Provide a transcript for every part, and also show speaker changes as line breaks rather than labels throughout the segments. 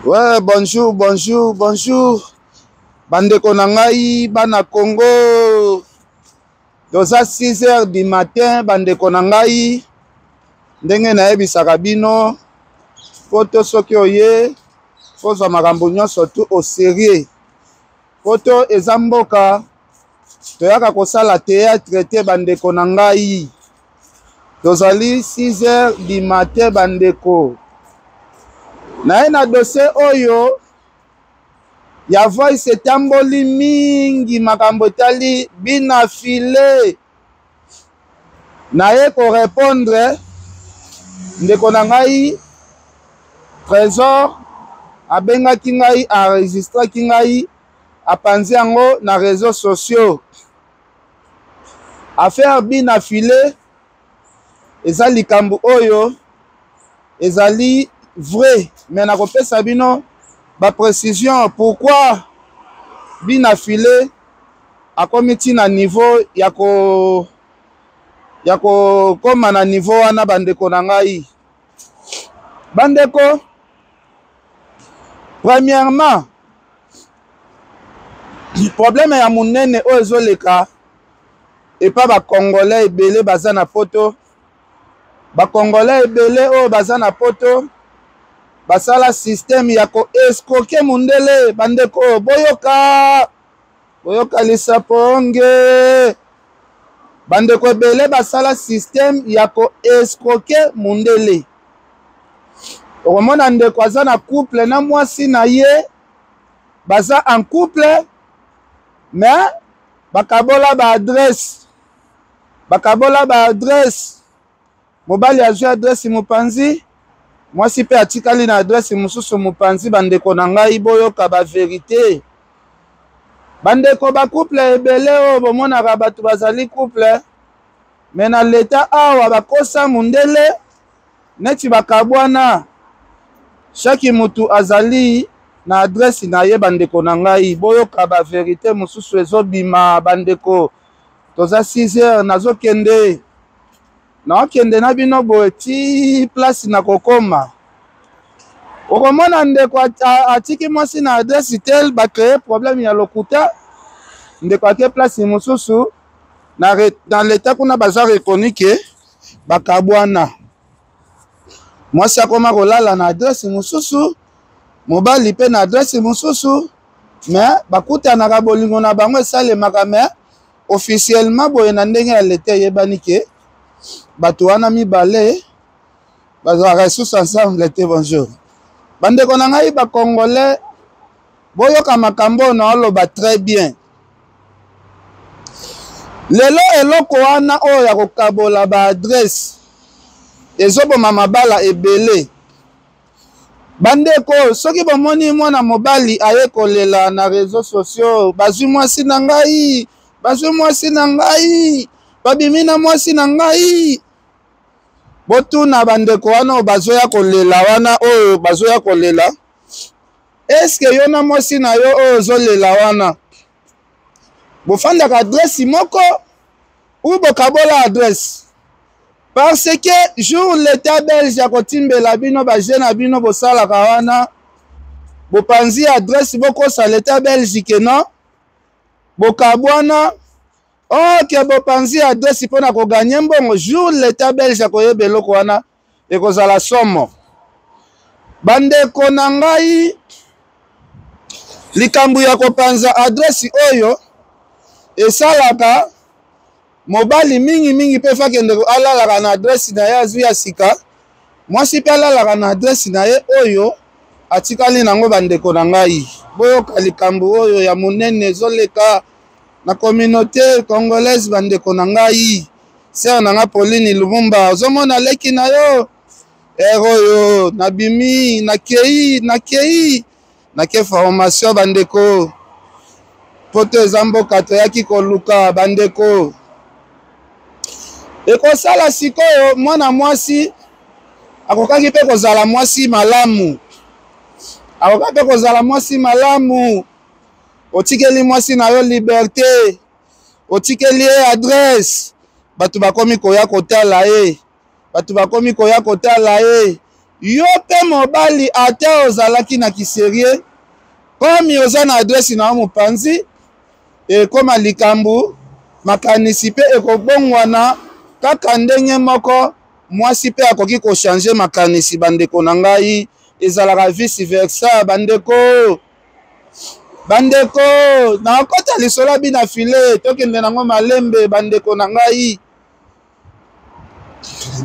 Ouais, bonjour, bonjour, bonjour. Bandeko na ngai bana Congo. Toza 6 heures du matin bandeko na ngai. Ndenge nayebisaka bino poto soki oye kozwa makambo nyonso tout au sérieux. Poto eza mboka toyaka kosala théâtre te bandeko na ngai. Tozali 6 heures du matin bandeko. Naye na dossier oyo ya voice etamboli mingi makambo etali bina file. Naye ko répondre ndeko na ngai Trésor abengaki ngai, enregistraki ngai, apanzi yango na réseaux sociaux. Affaire bina file eza likambo oyo ezali vrai, mais nakopesa bino ba précision pourquoi bina file akomi ti na niveau ya ko ya kokoma na niveau wana. Bandeko na ngai, bandeko, premièrement problème ya monene oyo ezoleka epa ba congolais ebele baza na poto, ba congolais ebele oyo baza na poto basala système ya ko escroquer mundele. Bandeko, boyoka, boyoka lisaponge. Bandeko ebele basala système ya ko escroquer mundele. Okomona ndeko aza na couple na mwasi na ye, baza en couple mais bakabola ba adresse, bakabola ba adresse. Mobali azwi adresse mopanzi, mwasi mpe atikali na adresse mosusu mopanzi. Bandeko na ngai, boyoka ba verité. Bandeko, ba couple ebele oyo bomonaka bato bazali couple me na leta awa bakosa mundele neti bakabwana, chaque mutu azali na adresse na ye. Bandeko na ngai, boyoka ba verité mosusu ezobima. Bandeko, toza 6 heures, nazokende, naokende na bino boye ti place na kokoma. Okomona ndeko atiki mwasi na adresse tel, bacreye problème ya lokuta, ndeko ake place mosusu na leta kuna baza reconnu ke bakabwana. Mwasi akoma kolala na adresse mosusu, mobali mpe na adresse mosusu, mais bakutanaka, bolingo na bango esalemaka, mais officiellement boye na ndenge ya leta eyebani ke bato wana mibale bazalaka lisusu ensemble te. Bonjour bandeko na ngai bacongolais, boyoka makambo oyo naoloba très bien. Lelo eloko wana oyo ya kokabola ba adresse ezoboma mabala ebele. Bandeko, soki bomoni mwana mobali aye kolela na réseaux sociaux, bazwi mwasi na ngai, bazwi mwasi na ngai, babimi na mwasi na ngai, botuna bandeko wana oyo bazoya kolela wana, oyo bazoya kolela, eske yo na mwasi na yo oyo ozolela wana bofandaka adresse moko ou bokabola adresse? Parce que jour l'état belge akotimbela bino baje na bino bosalaka wana, bopanzi adresse, bokosa l'état belge ke non, bokabwana, ok, bopanzi adresse mpona koganye mbongo. Jour l'état belge akoyeba eloko wana, ekozala somo. Bandeko na ngai, likambo ya kopanza adresse oyo esalaka mobali mingimingi mpe fakende alalaka na adresse na ye azwi ya sika, mwasi mpe alalaka na adresse na ye oyo atikali nango. Bandeko na ngai, boyoka likambo oyo ya monene ezoleka na communauté congolaise. Bandeko na ngai, sœur na nga Pauline Lumumba, ozomona leki na yo ere oyo nabimi, nakei, nakei, nake formation. Bandeko, poto eza mboka toyaki koluka. Bandeko, ekosala sikoyo mwana mwasi akokaki mpe kozala mwasi malamu, akokaki mpe kozala mwasi malamu. Otikeli mwasi na yo liberté, otikeli ye adresse, bato bakomi koya kotala ye, bato bakomi koya kotala ye. Yo mpe mobali ata ozalaki na kiserie, komi oza na adresi na yo mopanzi, ekoma likambo, makanisi mpe ekobongwana kaka ndenge moko mwasi mpe akoki kochange makanisi. Bandeko na ngai, ezalaka vice versa. Bandeko, bandeko, nakota lisolo bina file, tokende nango malembe, bandeko na ngai.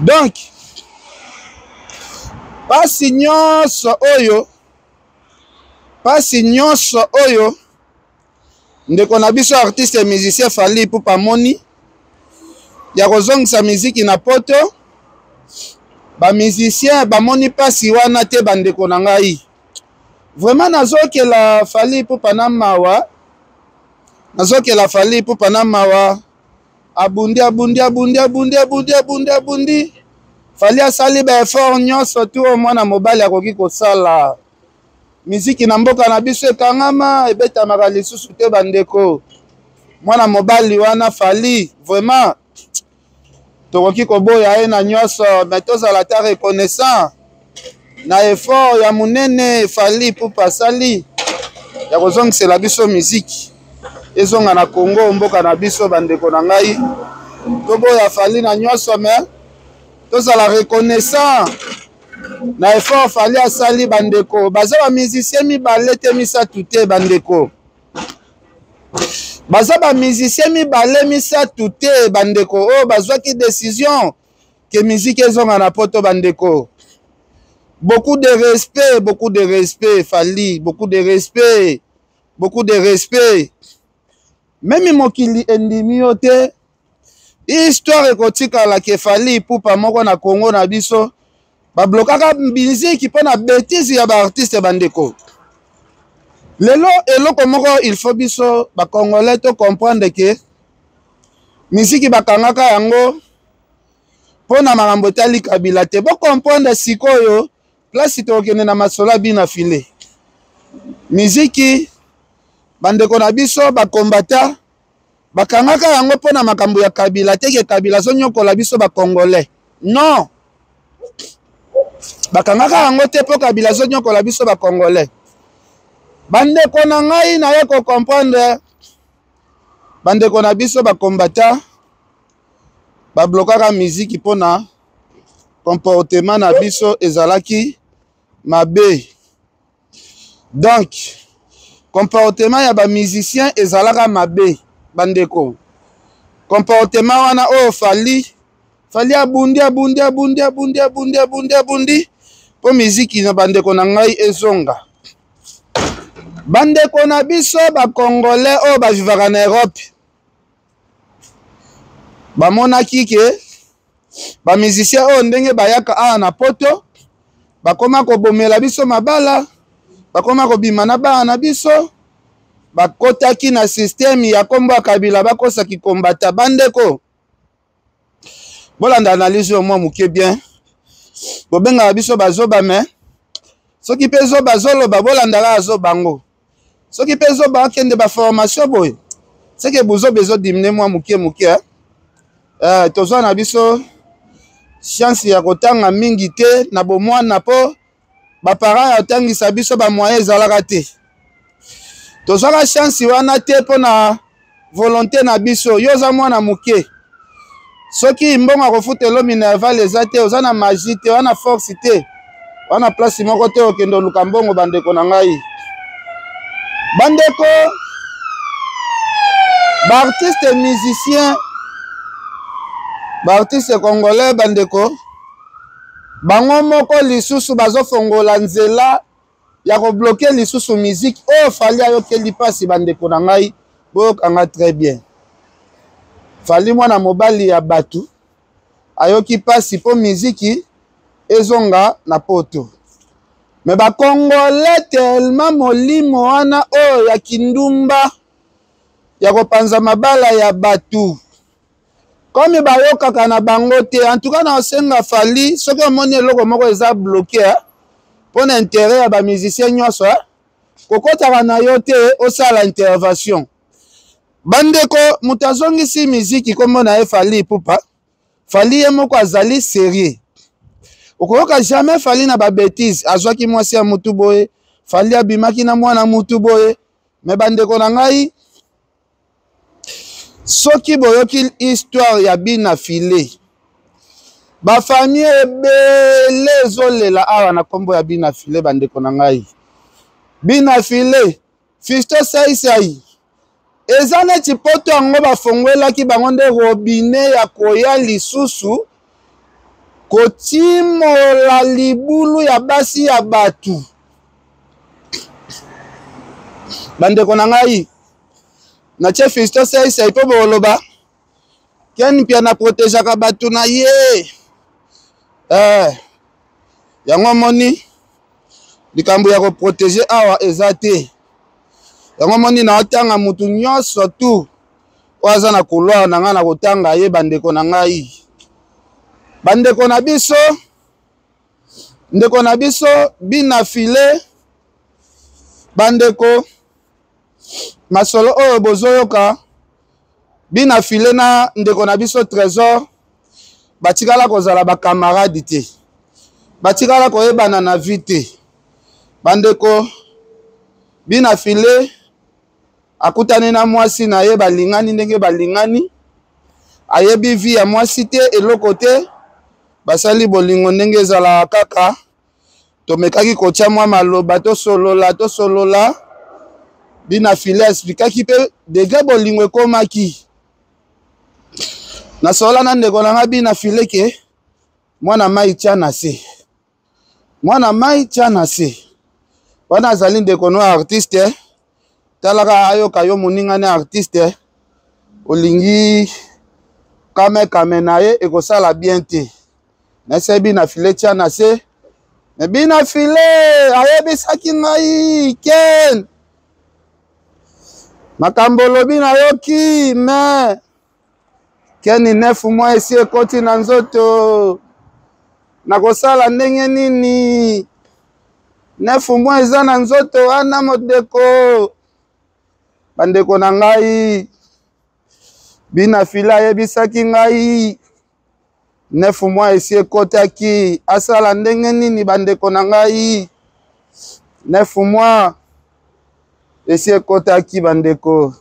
Donc pasi nyonso oyo, pasi nyonso oyo ndeko na biso artiste musicien Fally Ipupa amoni ya kozongisa miziki na poto, ba musicien bamoni pasi wana te. Bandeko na ngai, vraiment nazokela Fally Ipupa na mawa, nazokela Fally Ipupa na mawa. Abundi, abundi, abundi, abundi, abundi, abundi, abundi. Fally asali ba effort nyonso tu oyo mwana mobali akoki kosala. Miziki na mboka na biso ekangama, ebetamaka lisusu te. Bandeko, mwana mobali wana Fally, vraiment tokoki koboya ye na nyonso, mais tozala ta reconnaissant na effort ya monene Fally Ipupa asali ya kozongisela biso miziki ezonga na Congo, mboka na biso. Bandeko na ngai, toboya Fally na nyonso, mais tozala reconnaissant na effort Fally asali. Bandeko, baza ba musicien mibale te, misato te. Bandeko, baza ba musicien mibale, misato te, bandeko oyo bazwaki décision ke musique ezonga na poto. Bandeko, beaucoup de respect, beaucoup de respect Fally, beaucoup de respect, beaucoup de respect. Même mokili endimi yo te, histoire ekotikala ke Fally Ipupa moko na Congo na biso bablokaka miziki mpo na bêtise ya baartiste. Bandeko, lelo eloko moko il faut biso bacongolais to comprendre ke miziki bakangaka yango mpo na makambo etali Kabila te. Bocomprendre sikoyo place tokokende na masolo bina file. Miziki, bandeko na biso bakombata, bakangaka yango mpo na makambo ya Kabila te, ke Kabila azonyokola biso bacongolais. Non, bakangaka yango te mpo Kabila azonyokola biso bacongolais. Bandeko na ngai, naye kocomprendre, bandeko na biso bakombata bablokaka miziki mpona comportement na biso ezalaki mabe. Donc comportement ya bamusicien ezalaka mabe. Bandeko, comportement wana oyo Fally, Fally abundi, abundi, abundi, abundi, abundi, abundi, abundi mpo miziki na bandeko na ngai ezonga. Bandeko na biso bacongolais oyo bavivaka na Europe bamonaki ke bamusicien oyo ndenge bayaka awa na poto, bakoma kobomela biso mabala, bakoma kobima na bana na biso, bakotaki na système ya kombo ya Kabila, bakosaki kombata. Bandeko, bolanda analyse oyo mwa moke bien. Bobengaka biso bazoba, me soki mpe zoba azoloba, bolandaka azoba ngo. Soki mpe zoba akende baformation boye, seke bozoba ezodimine mwa moke moke. Tozwa na biso chance ya kotanga mingi te na bomwana, mpo baparent ya kotangisa biso bamoyen ezalaka te. Tozwaka chance wana te mpo na volonté na biso. Yo oza mwana moke, soki mbongo akofutela minerval eza te, oza na magie te, wana force te, wana place moko te okende oluka mbongo. Bandeko na ngai, bandeko baartiste musicien, baartiste congolais, bandeko, bango moko lisusu bazofongola nzela ya kobloquer lisusu miziki oyo Fally ayokeli mpasi. Bandeko na ngai, boyokanga très bien. Fally, mwana mobali ya bato, ayoki mpasi mpo miziki ezonga na poto, me bacongolais tellement molimo wana oyo ya kindumba, ya kopanza mabala ya bato, komi bayokaka na bango te. En tout cas, na osenga Fally, soki omoni eloko moko eza bloqué mpo na intérêt ya bamusicien nyonso, kokɔtaka na yo te osala intervention. Bandeko, moto azongisi miziki, nkombo na ye Fally Ipupa. Fally ye moko azali sérieux. Okoyoka jamais Fally na ba bêtises, azwaki mwasi ya mutu boye, Fally abimaki na mwana mutu boye. Mais bandeko na ngai, soki boyoki histoire ya Bina Filet, ba famille ebele ezolela awa na kombo ya Bina Filet. Bandeko na ngai, Bina Filet, Fisto Saisai, eza neti poto yango bafongwelaki bango nde robinet ya koya lisusu kotimola libulu ya basi ya bato. Bandeko na ngai, natie Fisto Saisai mpo boloba Ken Mpiana protegeaka bato na ye. Yango omoni likambo ya koprotege awa eza te. Yango omoni naotanga mutu nyonso tu oyo aza na couloir na ngai, na kotanga ye. Bandeko na ngai, bandeko na biso, ndeko na biso Bina File, bandeko, masolo oyo bozoyoka, Bina File na ndeko na biso Trésor batikala kozala bakamarade te, batikala koyebana na vie te. Bandeko, Bina File akutani na mwasi na ye, balingani ndenge balingani, ayebi vie ya mwasi te, eloko te, basali bolingo ndenge ezalaka kaka. Tomekaki kotia mwa maloba, tosolola tosolola, Bina File explikaki mpe degre bolingo ekomaki. Nasolola na ndeko na nga Bina File ke mwana mai tia na se, mwana mai tia na se wana azali ndeko no artiste, talaka ayoka yo moninga ne artiste, olingi kame kame na ye ekosala bien te. Nase Bina File tia na se, me Bina File ayebisaki ngai Ken makambo olobi nayoki, me Ken 9 mois esi ekoti na nzoto, nakosala ndenge nini? 9 mois eza na nzoto wana mondeko. Bandeko na ngai, Bina File ayebisaki ngai 9 mois esi ekotaki, asala ndenge nini? Bandeko na ngai, 9 mois esi ekotaki. Bandeko,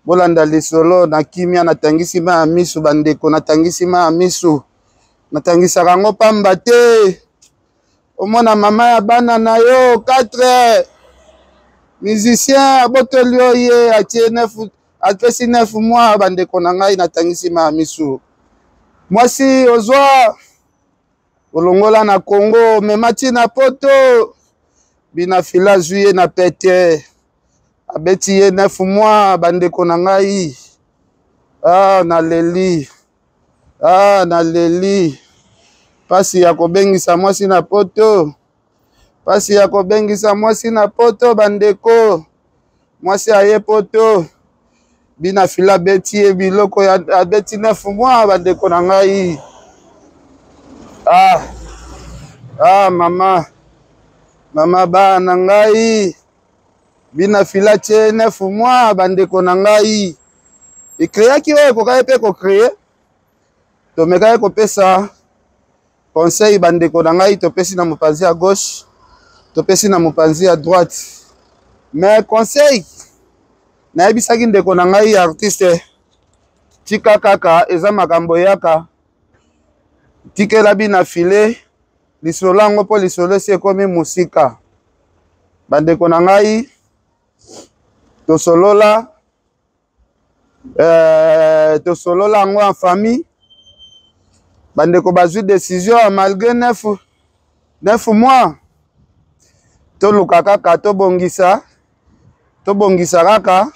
bolanda lisolo na kimia. Natangisi ma ya misu, bandeko, natangisi ma ya misu, natangisaka yango pamba te. Omona mama ya bana na yo 4 musicien abotoli yo ye, atie 9, apesi 9 mois. Bandeko na ngai, natangisi ma ya misu. Mwasi ozwa olongola na Congo, mema ti na poto, Bina Fila azwi ye na pete, abeti ye 9 mois. Bandeko na ngai, ah, naleli, ah, naleli. Pasi ya kobengisa mwasi na poto, pasi ya kobengisa mwasi na poto. Bandeko, mwasi aye poto, Bina Fila abeti ye biloko, abeti 9 mois. Bandeko na ngai, ah, ah, mama, mama, bana na ngai, Bina Fila tie 9 mois. Bandeko na ngai, ekreaki oyo ekokaki mpe kocreye. Tomekaki kopesa conseil, bandeko na ngai, topesi na mopanzi ya gauche, topesi na mopanzi ya droite, mais conseil nayebisaki ndeko na ngai artiste, tika kaka, eza makambo eyaka, tikela Bina File lisolo yango mpo lisolo esi ekomi mosika. Bandeko na ngai, tosolola, tosolola yango en famille. Bandeko bazwi décision, malgré 9 mois, toluka kaka tobongisa, tobongisa kaka,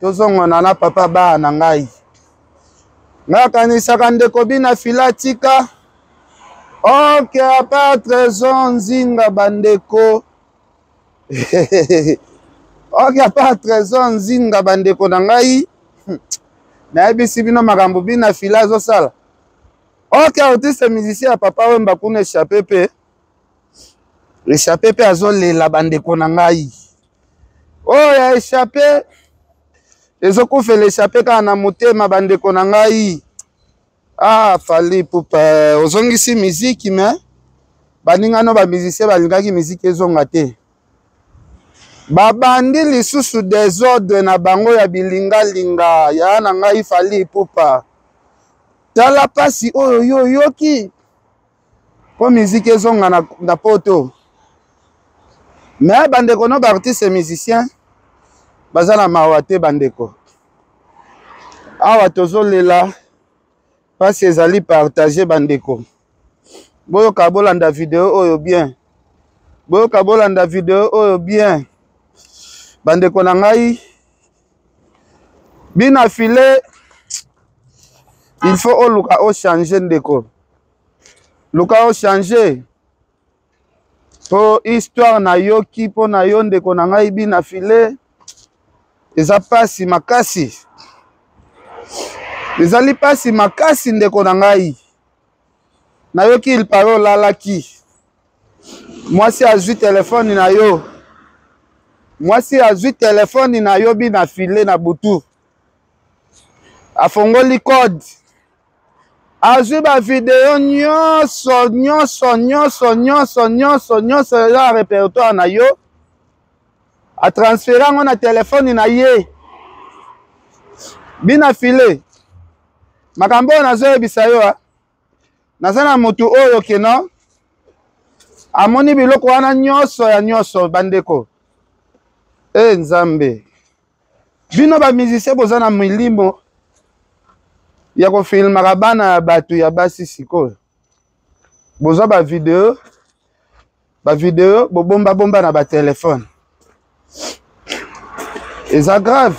tozongona na papa baa na ngai. Ngai akanisaka ndeko Bina Fila tika ok apart Trésor Nzinga. Bandeko, ok apart Trésor Nzinga. Bandeko na ngai, nayebisi bino makambo Bina Fila azosala. Ok, artiste musicien ya Papa Wemba kuna, échappé mpe échappé mpe azolela. Bandeko na ngai, oyo ya échappé ezokufela échappé kaka na motema. Bandeko na ngai, Ah, Fally Ipupa, eh, ozongisi miziki me baninga no bamusicien balingaki miziki ezonga te. Babandi lisusu desordre na bango ya bilingalinga ya na ngai Fally Ipupa. Tala pasi oyo yo oyoki mpo miziki ezonga na, na poto. Me bandeko no baartiste musicien baza na mawa te bandeko. Awa tozolela pasi ezali partage bandeko. Boyoka bolanda video oyo bien. Boyoka bolanda video oyo bien. Bandeko na ngai bina filet il faut oluka ochanger ndeko. Luka ochanger. Po histoire nayoki mpo na yo ndeko na ngai bina filet eza pasi makasi, ezali pasi makasi ndeko na ngai. Nayoki il paraît olalaki, mwasi azwi telefone na yo, mwasi azwi telefone na yo bina filet na butu, afongoli code azwi bavideo nyonso nyonso nyonso nyonso nyonso nyonso eza na repertoire na yo, atransfere yango na telefone na ye. Bina file makambo oyo nazoyebisa yo, naza na motu oyo keno amoni biloko wana nyonso ya nyonso bandeko. E Nzambe, bino ba musicien boza na milimo ya kofilmaka bana ya bato ya basi, sikoyo bozwa ba video, ba video bobomba bomba na ba telefone, eza grave.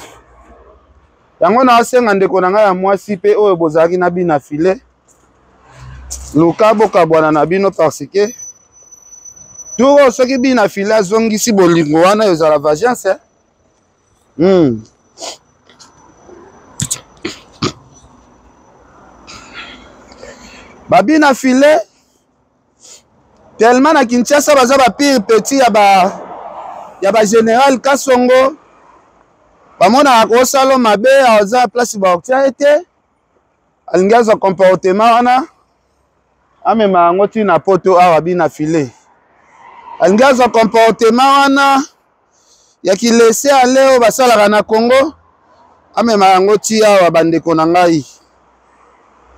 Yango naosenga ndeko na ngai ya mwasi mpe oyo bozalaki na bina filet, luka bokabwana na bino parce que tour oyo soki bina filet azongisi bolingo wana ezala vengeance. Babina filet tellement na Kinshasa baza ba pire petit ya ba général Kasongo, bamonaka kosala mabe aza place baotia ye te, alingi azwa comportement wana amema yango ti na poto awa bina filet, alingi azwa comportement wana ya kilese ale oyo basalaka na Congo amema yango ti awa. Bandeko na ngai,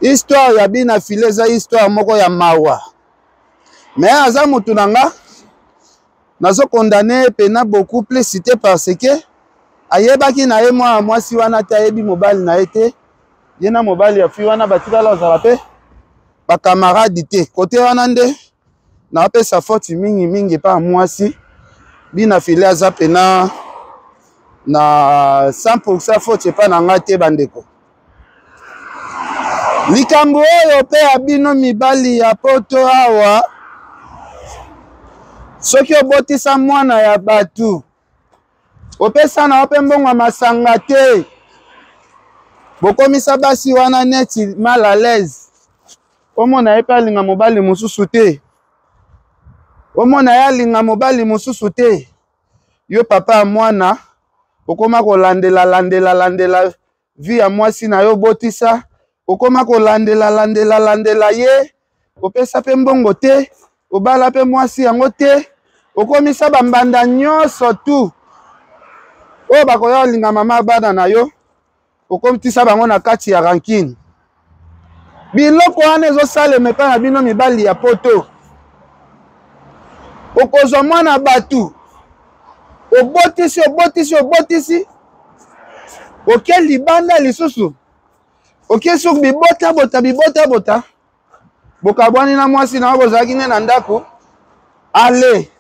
histoire ya bina filet eza histoire moko ya mawa, mais aza mutu na nga nazo condamner pena beaucoup plus te parce que ayebaki na ye mwana mwasi wana te, ayebi mobali na ye te, ye na mobali ya fi wana batikala ozala mpe bakamarade te. Kote wana nde napesa faute mingi mingi epa mwasi. Bina file aza pena na 100% faute epa na ngai te bandeko. Likambo oyo mpe ya bino mibali ya poto awa, soki obotisa mwana ya bato opesa na yo mpe mbongo ya masanga te, bokomisa basi wana neti mal à l'aise. Omona ye mpe alinga mobali mosusu te, omona ye alinga mobali mosusu te. Yo papa ya mwana okoma kolandela landela landela vie ya mwasi na yo botisa, okoma kolandela landela landela ye, opesa mpe mbongo te, obala mpe mwasi yango te, okomisa bambanda nyonso tu oyo bakoya kolinga mama bana na yo, okomitisa bango na kati ya rankine. Biloko wana ezosalema epai na bino mibali ya poto. Okozwa mwana bato, obotisi obotisi obotisi, oke libanda lisusu, oke soki bibotabota bibotabota, bokabwani na mwasi na yo, bozalaki nde na ndako, ale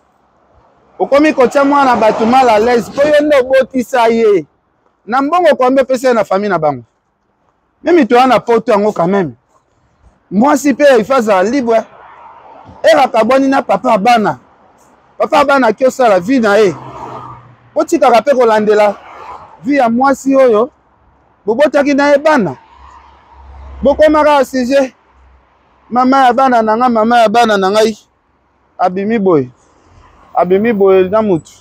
okomi kotia mwana bato mal à l'aise mpo yo nde obotisa ye na mbongo kombe opesa ye na famille na bango. Meme toya na poto yango quand même, mwasi mpe il faut azala libre. Ere akabwani na papa ya bana, papa ya bana aki osala vie na ye. Botikaka mpe kolandela vie ya mwasi oyo bobotaki na ye bana. Bokomaka sujet mama ya bana na ngai, mama ya bana na ngai abimi boye, abimi boye na mutu.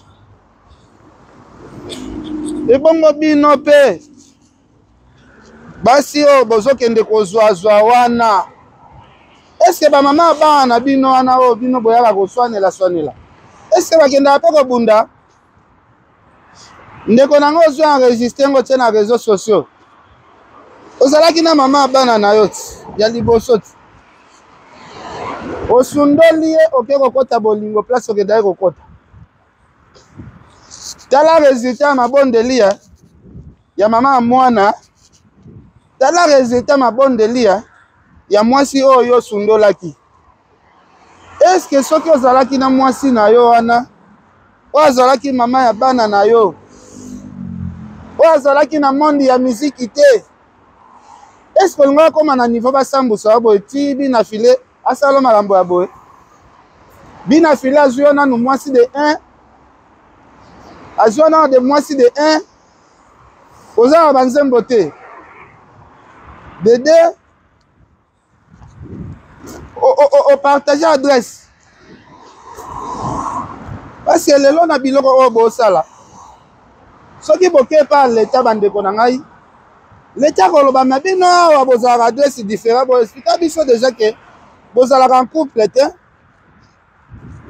Ebongo bino mpe Basi oyo bozokende kozwazwa wana, eske bamama ya bana na bino wana oyo bino boyaka koswanela swanela, eske bakendaka mpe kobunda? Ndeko na ngai, ozwi enregistre yango, otie na réseau sociaux, ozalaki na mama ya bana na yo ti ya liboso ti osundoli ye, oke kokɔta bolingo place okendaki kokɔta. Tala résultat ya mabondeli ya mama ya mwana. Tala résultat mabondeli ya mwasi oyo yo osundolaki. Eske soki ozalaki na mwasi na yo wana, oyo azalaki mama ya bana na yo, oyo azalaki na monde ya miziki te, eske olingaka koma na niveau basambusa yo boye ti bina file asala makambo ya boye? Bina file azwi yo nanu mwasi de 1, azwi yo nanu de mwasi de 1, oza na banzembo te, de 2 opartage adresse, parce que lelo na biloko oyo bosala, soki boke epa leta, bandeko na ngai, leta koloba na bino awa bozalaka adresse différent. Boexplika biso déjà ke bozalaka en couple te,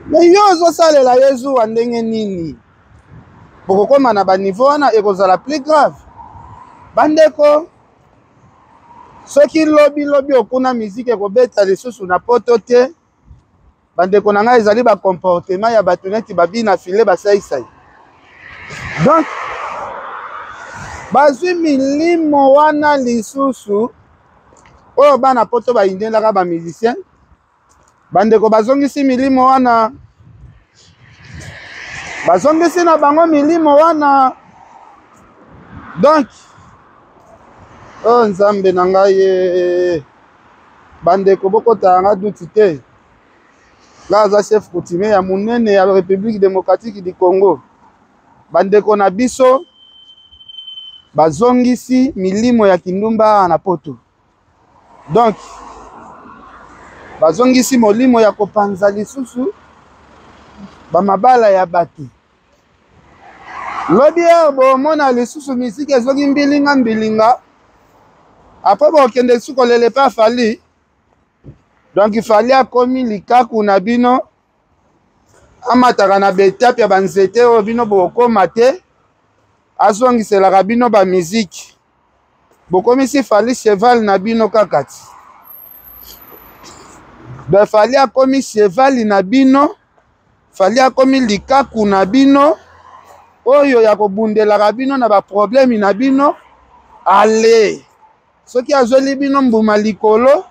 mais yo ozosalela ye zuwa ndenge nini? Bokokóma na baniveau wana, ekozala plus grave. Bandeko, soki lobi lobi okuna miziki ekobeta lisusu na Poto te, bandeko na ngai, ezali bacomportement ya bato neti babina file basaisai. Donc bazwi milimo wana lisusu oyo bana Poto bayindelaka bamusicien. Bandeko, bazongisi milimo wana, bazongisi na bango milimo wana. Donc, oyo, oh, Nzambe na ngai ye. Bandeko, bokotala nga duti te, nga aza chef coutumier ya monene ya République démocratique du Congo. Bandeko na biso bazongisi milimo ya kindumba na Poto. Donc bazongisi molimo ya kopanza lisusu bamabala ya bato. Lobi oyo bomona lisusu misiki ezoki mbilinga mbilinga, apres bokende lisusu kolela epa Fally. Donc Fally akomi likaku na bino, amataka na betape ya banzete oyo bino bokokoma te, azongiselaka bino bamiziki. Bokomisi Fally cheval na bino kaka ti. Donc Fally akomi cheval na bino, Fally akomi likaku na bino oyo ya kobundelaka bino na baproblème na bino. Ale soki azweli bino mbuma likolo,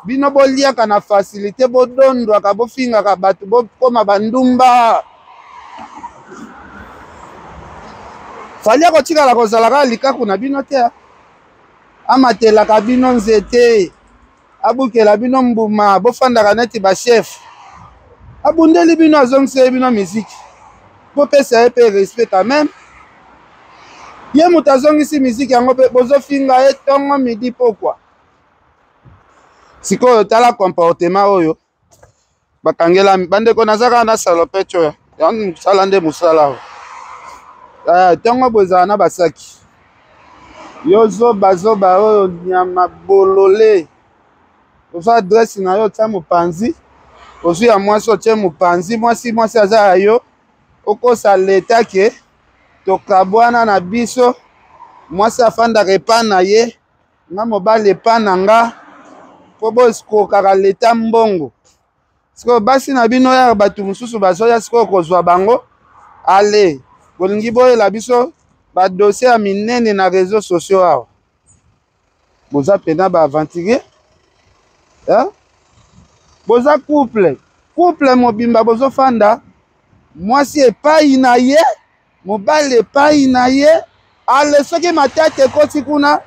bino boliaka na facilité, bodondwaka, bofingaka bato, bokóma bandumba. Fally akotikala kozala kaka likaku na bino te, amatelaka bino nzete, abukela bino mbuma, bofandaka neti bachef. Abundeli bino, azongiseli bino miziki, bopesa ye mpe respect quand même. Ye moto azongisi miziki yango mpe bozofinga ye ntongo, midi, pokwa. Sikoyo tala comportement oyo bakangelami. Bandeko, naza kaka na salopete oyo, yango mosala nde mosala oyo. Ntongo bozala na basaki yo zoba zoba oyo, nyama bolole. Ozwa adresse na yo, otia mopanzi, ozwi ya mwasi, otie mopanzi. Mwasi, mwasi aza ya yo. Okosa leta ke tokabwana na biso, mwasi afandaka epa na ye, nga mobali epa na nga, mpo boskokaka leta mbongo. Sikoyo basi na bino ya bato mosusu bazoya sikoyo kozwa bango. Ale bolingi boyela biso badossier ya minene na réseau sociaux awa. Boza mpena baaventurier, eh? Boza couple, couple mobimba bozofanda, mwasi epai na ye, mobali epai na ye. Ale soki matata ekoti kuna,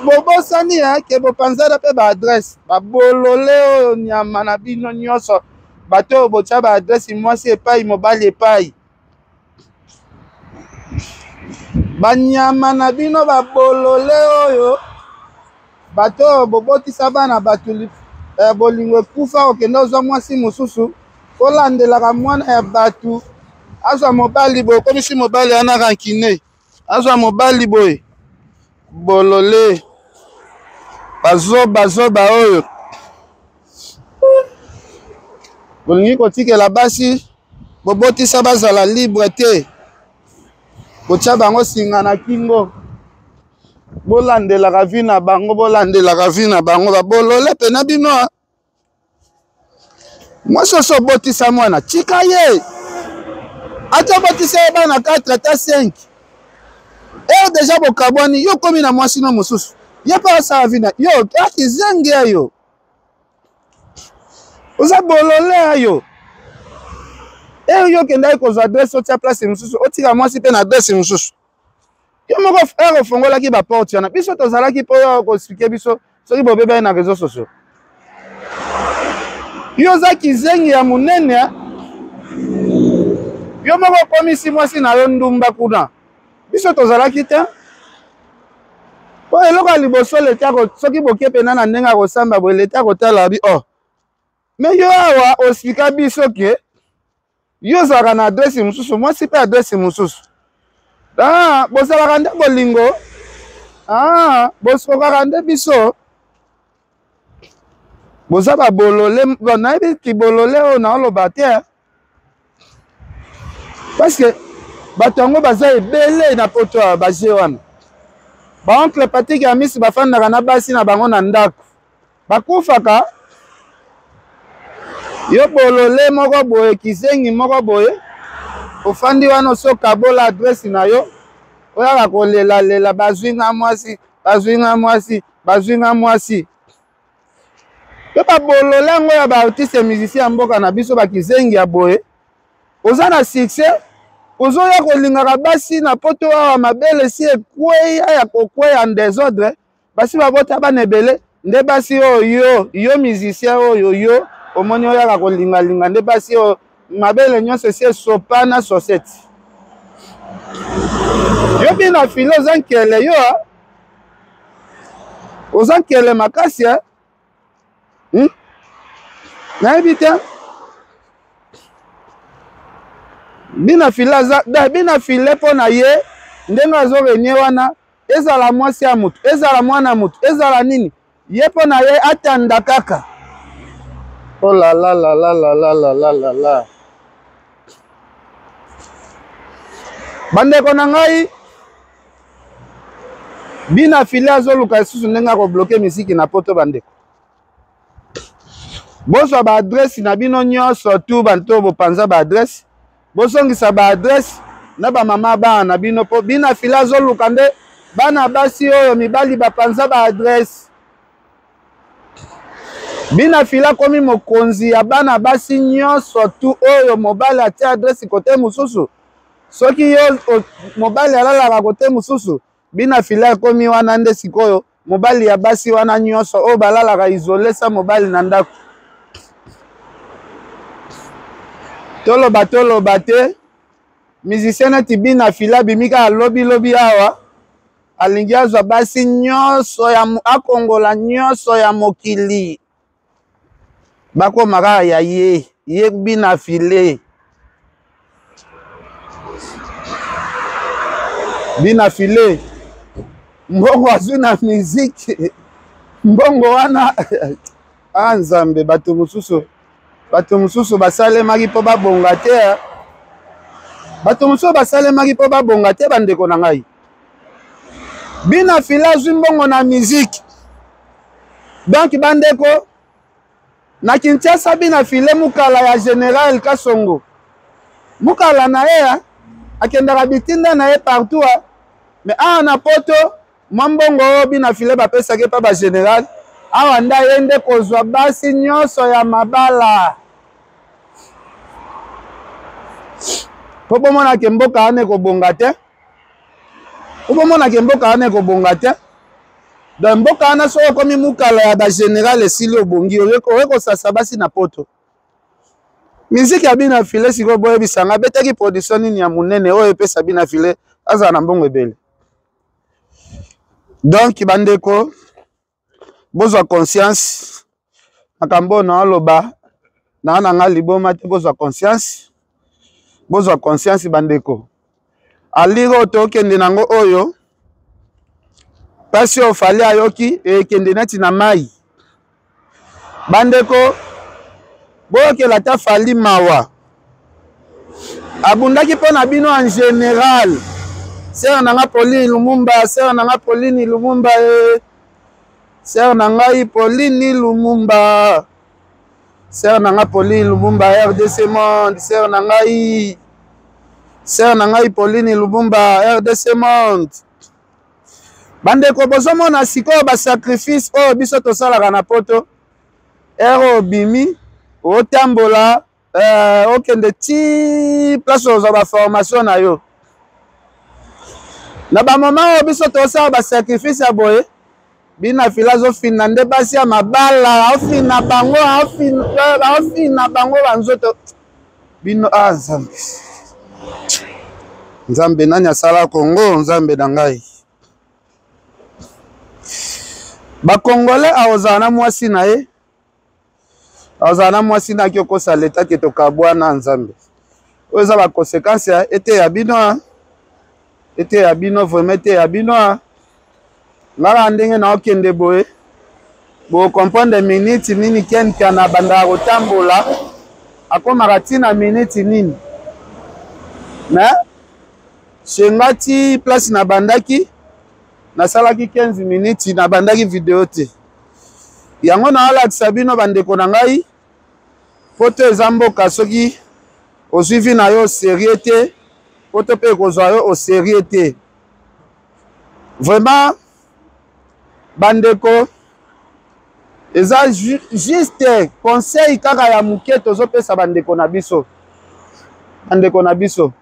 bobosani ke bopanzana mpe baadresse. Babolole oyo, nyama na bino nyonso, bato oyo botya baadresse, mwasi epai, mobali epai, banyama na bino, babolole oyo, bato oyo bobotisa bana bato, bolingo ekufa, okende ozwa mwasi mosusu, olandelaka mwana ya bato azwa mobali boye, okomisi mobali wana rancune, azwa mobali boye. Bolole. Bazoba zoba oyo. Bolingi kotikela basi bobotisa bazala libre te. Botia bango singa na kingo. Bolandelaka vie na bango, bolandelaka vie na bango. Babolole pena bino. Mwasi oso obotisa mwana, tika ye. Ata obotisa ye bana 4 ata 5. Heure deja bokabwani, yo okomi na mwasi no mosusu. Ye mpe asala vie na yo, akizengi ya yo. Oza bolole ya yo. Heure yo okendaki kozwa adresse otia place mosusu, otika mwasi mpe na adresse mosusu. Yo moko heure ofongolaki ba porte wana, biso tozalaki mpo yo koexplike biso soki bobebani na réseaux sociaux. Yo oza kizengi ya monene, yo moko okomisi mwasi na yo ndumba kuna, biso tozalaki te. Po eloko ya liboso leta soki boke pena na ndenge ya kosamba boye, leta akotala bi oh me yo awa oexplika biso ke yo ozalaka na adresse mosusu, mwasi mpe adresse mosusu. Ah, bozalaka nde bolingo. Ah, bosokaka nde biso. Boza ba bolole, bon, nayebi kibolole oyo naoloba te. Parce que bato yango baza ebele na poto ya baje wana. Ba oncle Patrick Amisi bafandaka na basi na bango na ndako. Bakufaka yo bolole moko boye, kizengi moko boye, ofandi wana osokabola adresse na yo, oyaka kolelalela bazwi nga mwasi, bazwi nga mwasi, bazwi nga mwasi. Yo babolole yango ya ba artiste musicien ya mboka na biso, bakizengi ya boye, oza na succès, ozoya kolingaka basi na poto awa, mabele si ekweya ya kokweya en desordre, basi babota bana ebele, nde basi oyo yo, yo musicien oyo yo omoni oyaka kolingalinga, nde basi oyo mabele nyonso esi esopana sosete. Yo bina filo oza nkele yo, oza nkele makasi eh? Nayebi te. Bina file aza da bina file mpo na ye ndenge azo renie wana, ezala mwasi ya motu, ezala mwana motu, ezala nini, ye mpo na ye atanda kaka. Oh la la la la la la la la la la. Bandeko na ngai, bina file azoluka lisusu ndenge akobloke misiki na poto. Bandeko, bozwa ba adresse na bino nyonso tu, banto bopanza ba adresse, bozongisa ba adresse na ba mama bana na bino, po bina file azoluka nde bana basi oyo mibali bapanza ba adresse. Bina file akomi mokonzi ya bana basi nyonso tu oyo mobali atia adresse kote mosusu. Soki yo mobali alalaka kote mosusu, bina file akomi wana nde sikoyo mobali ya basi wana nyonso oyo balalaka isole sa mobali na ndako. Toloba toloba te, musicien neti bina file abimi kaka lobi lobi awa, alingi azwa basi nyonso ya akongola nyonso ya mokili, bakoma kaka ya ye, ye bina file. Bina file mbongo azwi na miziki, mbongo wana ah Nzambe, bato mosusu, bato mosusu basalemaki mpo babonga te, bato mosusu basalemaki mpo babonga te. Bandeko na ngai, bina file azwi mbongo na miziki. Donc bandeko na Kinshasa, bina file mukala ya General Kasongo, mukala na ye akendaka bitinda na ye partout, mais awa na poto mwa mbongo oyo bina file bapesaki pa ba general awa nde aye nde kozwa basi nyonso ya mabala. Po bomonake mboka wana ekobonga te, po bomonake mboka wana ekobonga te. Donc mboka wana soki okomi mukala ya ba general esili obongi, oye kosasa basi na poto. Miziki ya bina file sikoyo boyebisa nga abetaki production nini ya monene oyo epesa bina file azala na mbongo ebele. Donc bandeko bozwa conscience, makambo oyo naoloba naa na nga liboma te, bozwa conscience, bozwa conscience bandeko. Alire oyo tokende nango oyo Pasi oyo Fally ayoki ekende neti na mai. Bandeko, boyokela ata Fally mawa. Abundaki mpo na bino en general. Sœur na nga Pauline Lumumba, sœur na nga Pauline Lumumba e. Sœur na ngai Pauline Lumumba. Sœur na nga Pauline Lumumba RDC Monde, sœur na ngai. Sœur na ngai Pauline Lumumba RDC Monde. Bandeko bozomona sikoyo ba sacrifice oyo biso tosalaka na poto. Ero obimi, otambola, okende ti place ozwa ba formation na yo. Na ba moment oyo biso tosala ba sacrifice ya boye, bina fila azofina nde basi ya mabala, aofina bango, aofina bango ba nzoto. Bino ah Nzambe. Nzambe nani asala Congo, Nzambe na ngai. Ba Congolais aozala na mwasi na ye, aozala na mwasi na okosa leta ke tokabwana Nzambe. Oyo eza ba conséquence ya ete ya bino, ete ya bino vraiment ete ya bino. Ngala ndenge na okende boye, bo comprendre minute nini Ken Mpiana abandaka kotambola, akomaka ti na minute nini. Mais chez ti place na bandaki, nasalaki 15 minutes, nabandaki video te. Yango naalakisa bino bandeko na ngai, poto eza mboka soki ozwi vie na yo sérieux te, poto mpe ekozwa yo au sérieux te. Vraiment bandeko, eza juste conseil kaka ya moke tozopesa bandeko na biso. Bandeko na biso,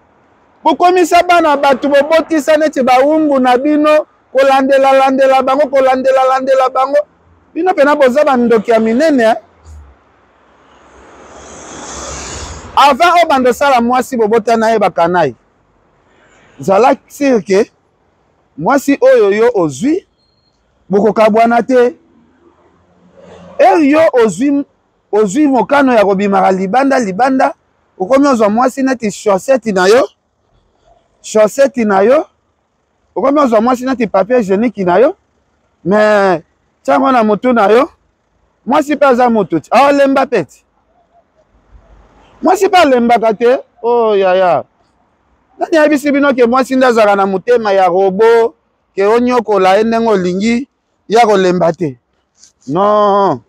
bokomisa bana bato bobotisa neti bawumbu na bino, kolandela-landela bango, kolandela-landela bango. Bino pena boza bandoki ya minene, eh? Avant oyo bando osala mwasi bobota na ye bakanai, zala sûr ke mwasi oyo yo ozwi bokokabwana te. Ere yo ozwi mokano ya kobimaka libanda libanda, okomi ozwa mwasi neti chaussette na yo, chaussette na yo, okomi ozwa mwasi neti papier hygiénique na yo, mais tiango na motu na yo, mwasi mpe aza motu ti, aolemba mpe ti. Mwasi mpe alembaka te. Oh yaya, nani ayebisi bino ke mwasi nde azalaka na motema ya robot, ke onyokola ye ndenge olingi, ya kolemba te? Non,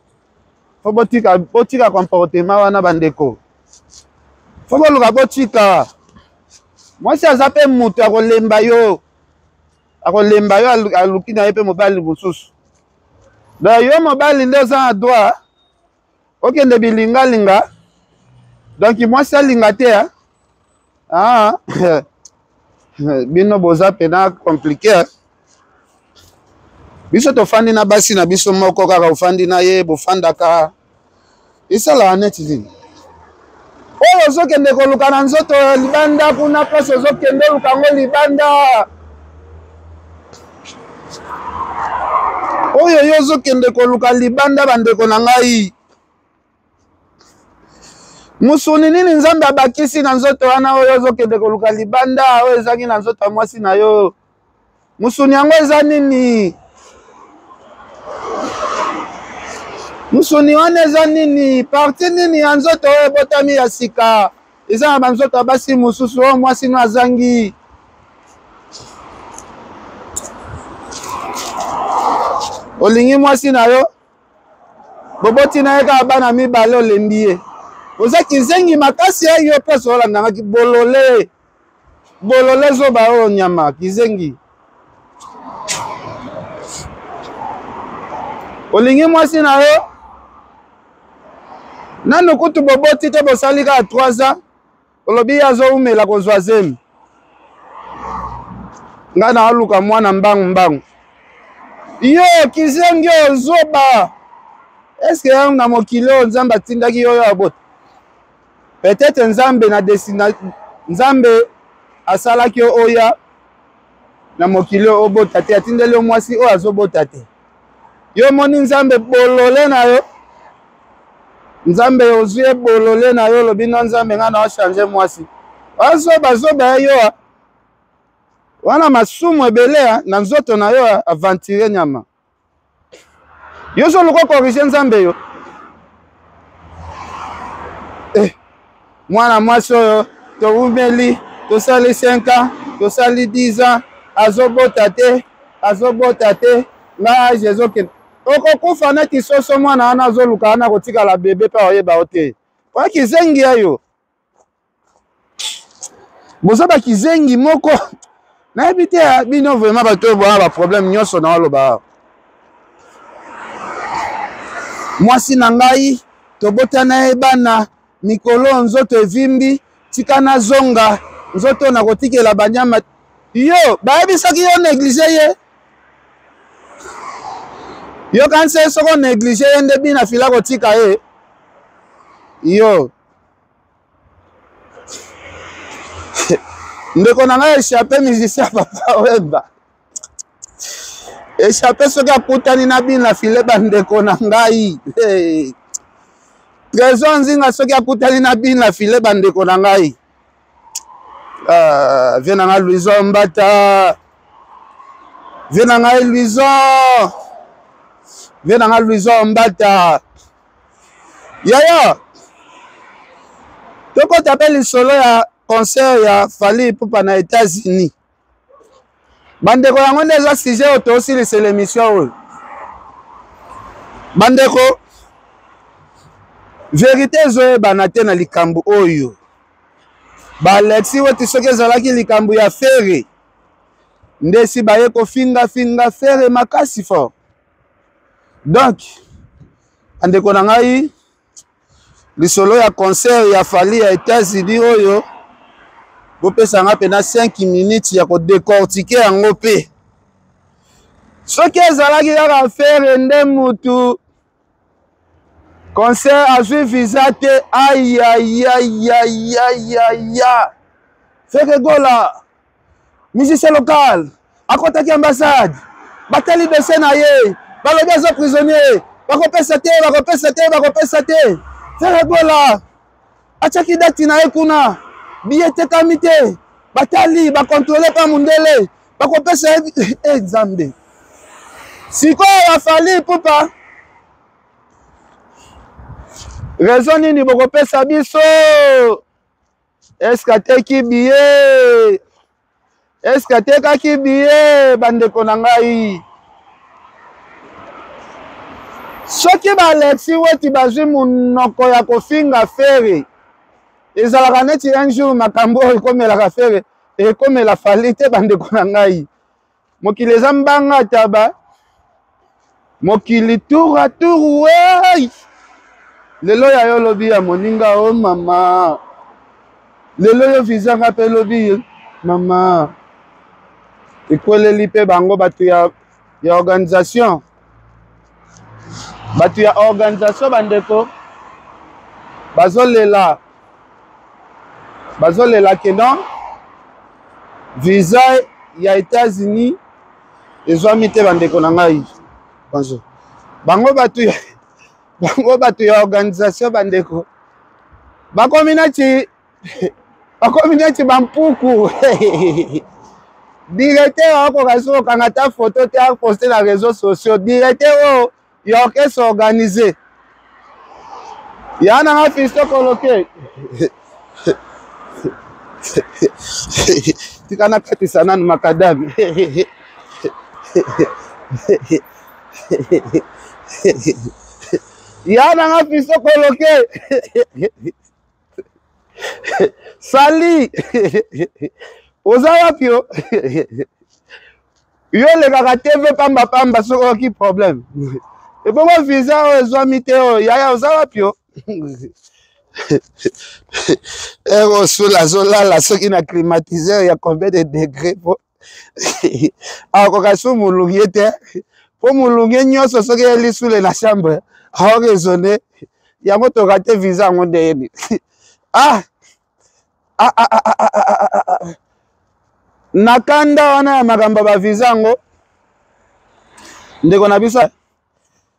fo botika, botika comportement wana bandeko, fo boluka botika. Mwasi aza mpe moto akolemba yo, akolemba yo, aluki na ye mpe mobali mosusu. Donc yo mobali nde oza na droit okende bilingalinga, donc mwasi alinga te, hein? Ah, bino boza pena compliqué. Biso tofandi na basi na biso moko kaka, ofandi na ye, bofandaka, esalaka neti nini? Oyo ozokende koluka na nzoto libanda kuna, place ozokende oluka yango libanda, oyo yo ozokende koluka libanda, bandeko na ngai, musuni nini Nzambe abakisi na nzoto wana oyo ozokende koluka libanda, oyo ezangi na nzoto ya mwasi na yo? Musuni yango eza nini? Musuni wana eza nini? Parti nini ya nzoto oyo ebotami ya sika eza na banzoto ya basi mosusu oyo mwasi no azangi? Olingi mwasi na yo, boboti na ye kaka bana mibale, olembi ye, oza kizengi makasi ya yo place olandangaki bolole bolole zoba oyo nyama kizengi. Olingi mwasi na yo nanu kutu boboti te, bosali kaka 3 ans, olobi ye azoumela kozwa zemi, ngai naoluka mwana mbangu mbangu. Yo kizengi oyo zoba, eske yango na mokili oyo Nzambe atindaki yo oyo abota? Peut-être Nzambe na desina, Nzambe asalaki yo oya na mokili oyo obota te, atindeli yo mwasi oyo azobota te. Yo omoni Nzambe bolole na yo, Nzambe ozwi ye bolole na yo, olobi no Nzambe ngai na ochange mwasi. Azoba zoba ya yo. Wana masumu ebele na nzoto na yo, aventure nyama. Yo ozoluka corrige Nzambe yo. Eh, mwana mwasi oyo towumeli, tosali 5 ans, tosali 10 ans, azobota te, azobota te, ngai age ezokende. Okokufa neti soso. Mwana wana azoluka wana kotikala bebe mpe oyeba yo te. Oya kizengi ya yo. Boza bakizengi moko, nayebi te bino vraiment bato oyo boya baproblème nyonso na oloba. Mwasi na ngai tobotana ye bana, mikolo nzoto evimbi, tika nazonga, nzoto nakotikela banyama. Yo bayebisaki yo néglige ye? Yokanisi soko néglige ye nde bina fila kotika ye yo. Ndeko na ngai Échappe, musicien Papa Wemba, Échappe, soki akutani na bina file, bandeko na ngai, hey. Trésor Nzinga, soki akutani na bina file, bandeko na ngai, vie na ngai Louison Mbata, vie na ngai Louison, vie na ngai Louison Mbata. Yaya, tokota mpe lisolo ya concert ya Fally Ipupa na États-Unis. Bandeko, yango nde eza sujet oyo tosilisela émission oyo. Bandeko, vérité ezoyebana te na likambo oyo. Baalexi weti, soki ezalaki likambo ya Ferre nde si baye kofingafinga Ferre makasi fort. Donc bandeko na ngai, lisolo ya concert ya Fally ya États-Unis oyo, bopesa nga mpena 5 minutes ya kodécortiquer yango. Mpe soki ezalaki kaka Ferre nde mutu concert azwi visa te, ayayayayayaya, Ferre Gola musicien local akɔtaki ambassade, batali dossier na ye, balobi aza prisonnier, bakopesa te, bakopesa te, bakopesa te. Ferre Gola atiaki date na ye kuna, billet etekami te, batali, bacontrôle mpa mundele, bakopesa ye. E Nzambe! Sikoyo ya Fally Ipupa, raison nini bokopesa biso? Eske ateki billet? Eske atekaki billet? Bandeko na ngai, soki baalexi weti bazwi monoko ya kofinga Ferre, ezalaka neti un jour makambo oyo ekomelaka Ferre ekomela Fally te. Bandeko na ngai, mokili eza mbanga taba, mokili tour à tour. Wey, lelo ya yo, lobi ya moninga. O mama, lelo yo vizanga mpe lobi mama ekweleli mpe bango. Bato ya organisation, bato ya organisation, bandeko bazolela, bazolela ke non, visa ya États-Unis ezwami te. Bandeko na ngai, bonjour. Bango bato ya organisation, bandeko, bakomi neti bampuku. Directeur akoka soki okanga ta photo te, aposte na réseaux sociaux. Directeur oyo ya orchestre organisé ya nanga Fisto Koloke, tika nakatisa nanu makadami. Ya nanga Fisto Koloke, sali, oza wapi? Yo, yo olekaka TV pambapamba, soki oyoki problème ebongo visa oyo ezwami te oyo, yaya, oza wapi? Yo ere osula, azolala soki na climatiseur ya combien de degré, po akoka so molungi ye te, mpo molungi nyonso soki elisule na chambre aoraisonne yango. Toka te visa yango ndeyeni. Ah, ah, ah, ah, ah, ah, ah, ah. Na kanda wana ya makambo ya bavisa yango, ndeko na biso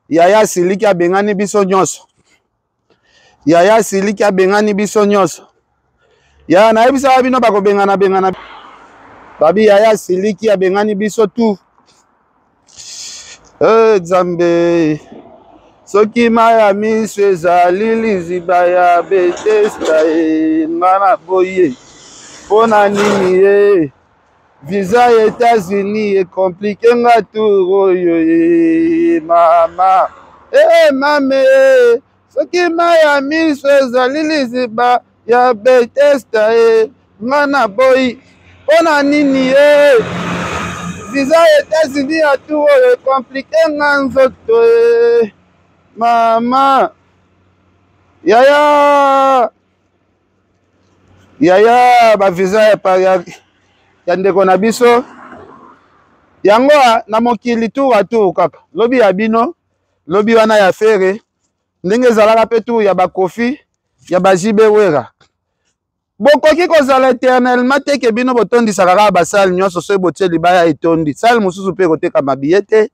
yaya asiliki, abengani biso nyonso. Yaya asiliki, abengani biso nyonso. Yaya, nayebisaka bino, bakobengana bengana. Babi yaya asiliki abengani biso tout. Eh, Nzambe soki mai ya miso ezali liziba ya Betesda e nga na boye mpo na nini ye visa ya Etats-Unis ekomplike nga tour oyo e mama e mame soki mai ya miso ezali liziba ya Bethesda e nga na boyi mpo na nini ye visa ya Etats-Unis ya tour oyo ekomplike nga nzoto e mama yaya yaya bavisa ya, ya, ya ndeko na biso yango na mokili tour a tour kaka lobi ya bino lobi wana ya Ferre ndenge ezalaka mpe tour ya bakofi ya ba JB Wera bokoki kozala eternellement te ke bino botondisaka kaka basale nyonso soki botie libaya etondi sale mosusu mpe ekotekama biye te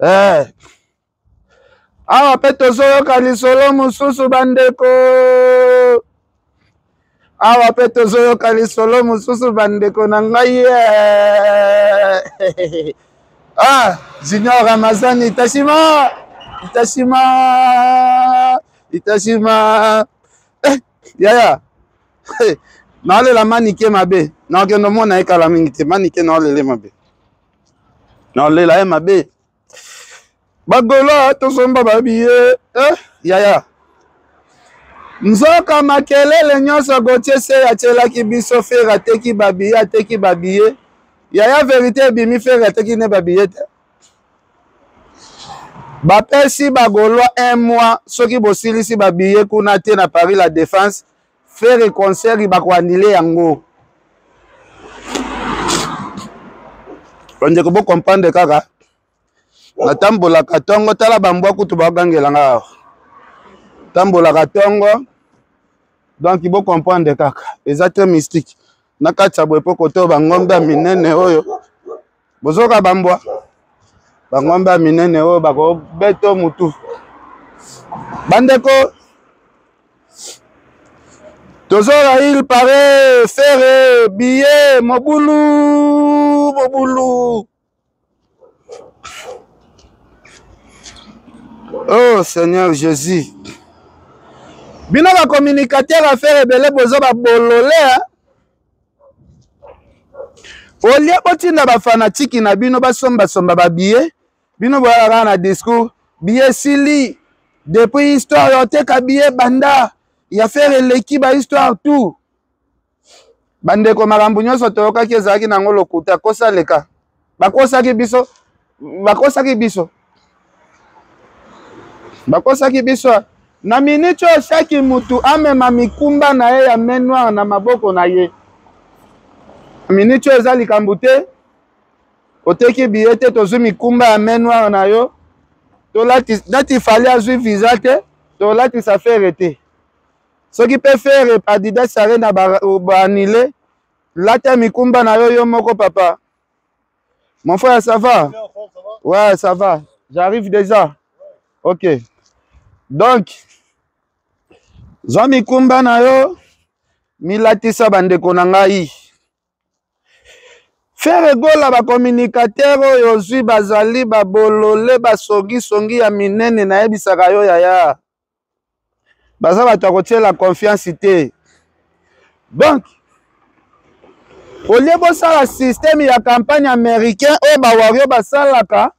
eh. Awa mpe tozoyoka lisolo mosusu bandeko awa mpe tozoyoka lisolo mosusu bandeko na ngai eh. Ah, Junior Ramazani Itashima Itashima Itashima eh, yaya hey, naolela manike mabe nakokende omona ye kala mingi te manike naolele mabe naolela ye mabe bagola tosomba babiye eh, yaya nzoka makelele nyonso Gauthier Sey atielaki biso Ferre ateki babiye ateki babiye yaya verite ebimi Ferre ateki ne babiye te bapesi bagolois un mois soki bosilisi babiye kuna te na Paris la Défense Ferre concert bakoanile yango bandeko bocomprendre kaka natambolaka ntongo tala bambwa kutu bagangela nga awa tambolaka ntongo donc bocomprendre kaka eza très mystique na kati ya boye mpo kote oyo bangombe ya minene oyo bozoka bambwa bangombe ya minene oyo bakobeto mutu bandeko tozoka il paraît Ferre billet mobulu mobulu oh Seigneur Jésus bino bacommunicateur affaire ebele boza babolole olie botinda bafanatiki na bino basombasomba babiye bino boyaka kaka na discours biye esili depuis histoire ya oteka biye banda ya Ferre eleki ba histoire tout bandeko makambo nyonso toyokaki ezalaki nango lokuta kosa leka bakosaki biso bakosaki biso bakosaki biso na miniti oyo shaki mutu amema mikumba na ye ya main noire na maboko na ye miniti oyo eza likambo te oteki biye te tozwi mikumba ya main noire na yo tolati nati Fally azwi visa te tolatisa Ferre te soki mpe Ferre Adidas Arena baanile lata mikumba na yo yo moko papa. Mon frère, ça va? Ouais, ça va. J'arrive déjà. Ok. Donc, zwa mikumba na yo milatisa bandeko na ngai Ferre Gola bacommunicateur oyo ozwi bazali babolole basongisongi ya minene nayebisaka yo yaya baza bato ya kotiela confiance te donc olie bosala systeme ya campagne américain oyo bawario basalaka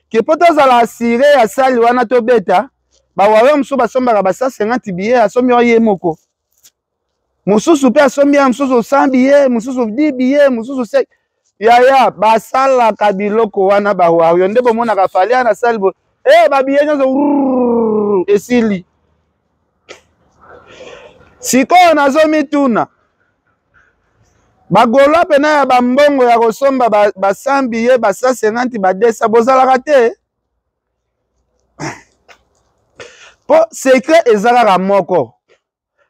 ke mpo tozala asire ya sali wana tobeta bawario mosusu basombaka ba 150 billet asombi oyo ye moko mosusu mpe asombi ya mosusu 100 billet mosusu 10 billet mosusu 5 yaya basalaka biloko wana bawario nde bomonaka Fally ana sali bo e babiye nyonso esili sikoyo nazomituna bagolois mpena ya bambongo ya kosomba ba 100 billet ba 150 ba 200 bozalaka te mpo secret eza kaka moko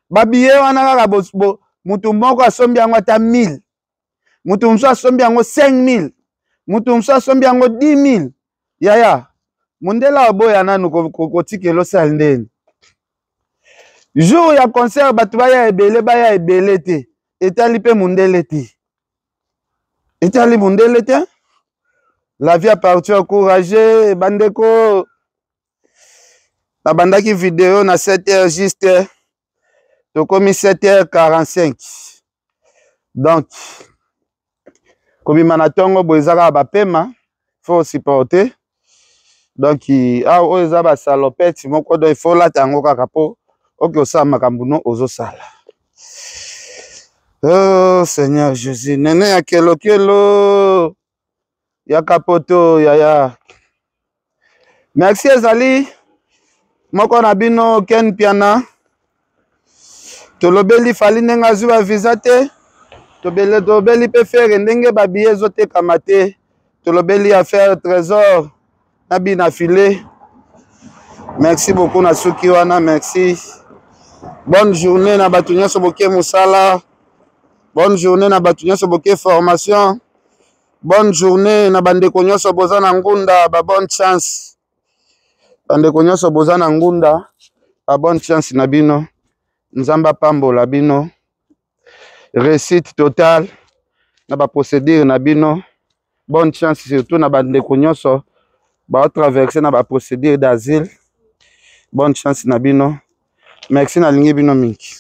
babiye wana kaka motu moko asombi yango ata 1000 moto mosusu asombi yango 5000 moto mosusu asombi yango 10000 yaya mondele aboya nanu kotikela osala ndeni jour ya concert bato baya ebele baya ebele te etali mpe mondele te. Etali mundele te. La vie appartient au courageux. Bandeko, nabandaki video na 7 heures juste, tokomi 7 heures 45. Donc kobima na ntongo boye eza kaka bapema, faut supporter. Donc awa oyo eza basalopete moko, donc il faut olata yango kaka mpo oke osala makambo no ozosala. Oh Seigneur Jésus, nene ya kelokelo ya kapoto yaya. Merci, ezali moko na bino Ken Piana. Tolobeli Fally ndenge azwi ba visa te, tolobeli mpe Ferre ndenge babiye ezotekama te, tolobeli affaire Trésor na bina filet. Merci beaucoup na suki wana, merci. Bonne journée na bato nyonso boke mosala, bonne journée na bato nyonso boke formation, bonne journée na bandeko nyonso boza na ngunda, ba bonne chance. Bandeko nyonso boza na ngunda, ba bonne chance na bino. Nzambe apambola bino, réussite totale na ba procédure na bino. Bonne chance surtout na bandeko nyonso baotraverse na ba procédure d'asile. Bonne chance na bino. Merci, nalingi bino mingi.